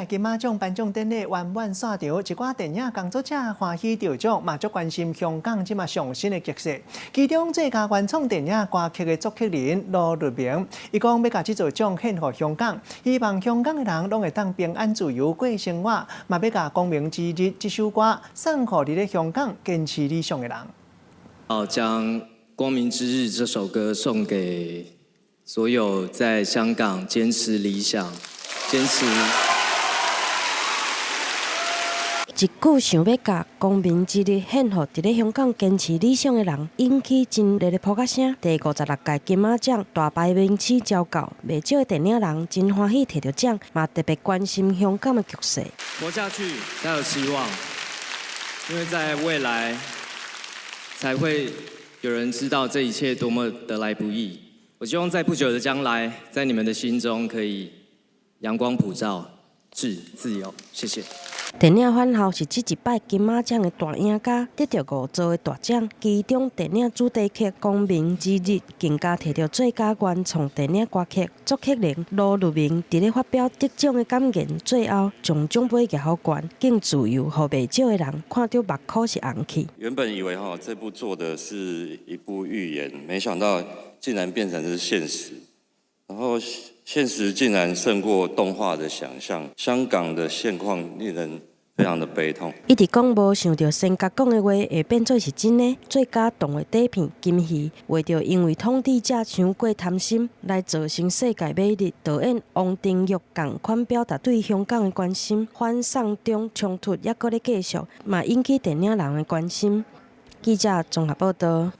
金馬獎頒獎典禮圓滿散場，一寡電影工作者歡喜得獎，嘛足關心香港這馬上新的局勢。其中最佳原創電影歌曲的作曲人盧律銘，伊講欲共這座獎獻予香港，希望香港的人攏會當平安自由過生活，嘛欲共《光明之日》這首歌送予佇咧香港堅持理想的人。好，將《光明之日》這首歌送給所有在香港堅持理想、堅持。一句想欲共《光明之日》獻予佇咧香港堅持理想的人，引起真熱的噗仔聲。第56屆金馬獎大牌明星招到，袂少的電影人真歡喜提著獎，嘛特別關心香港的局勢。活下去才有希望，因為在未來才會有人知道這一切多麼得來不易。我希望在不久的將來，在你們的心中可以陽光普照，致自由。謝謝。電影《返校》是這一擺金馬獎的大贏家，得著五座的大獎，其中電影主題曲《光明之日》更加提著最佳原創電影歌曲。作曲人盧律銘佇咧發表得獎的感言，最後將獎杯舉予懸，敬自由，予袂少的人看著目眶是紅去。原本以為哈這部做的是一部預言，沒想到竟然變成是現實，然後現實竟然勝過動畫的想象。香港的現況令人非常的悲痛。一直講無想著先覺講的話會變做是真的。最佳動畫短片金魚，畫著因為統治者傷過貪心，來造成世界末日。導演王庭玉仝款表達對香港的關心，反送中衝突猶閣咧繼續，嘛引起電影人的關心。記者綜合報道。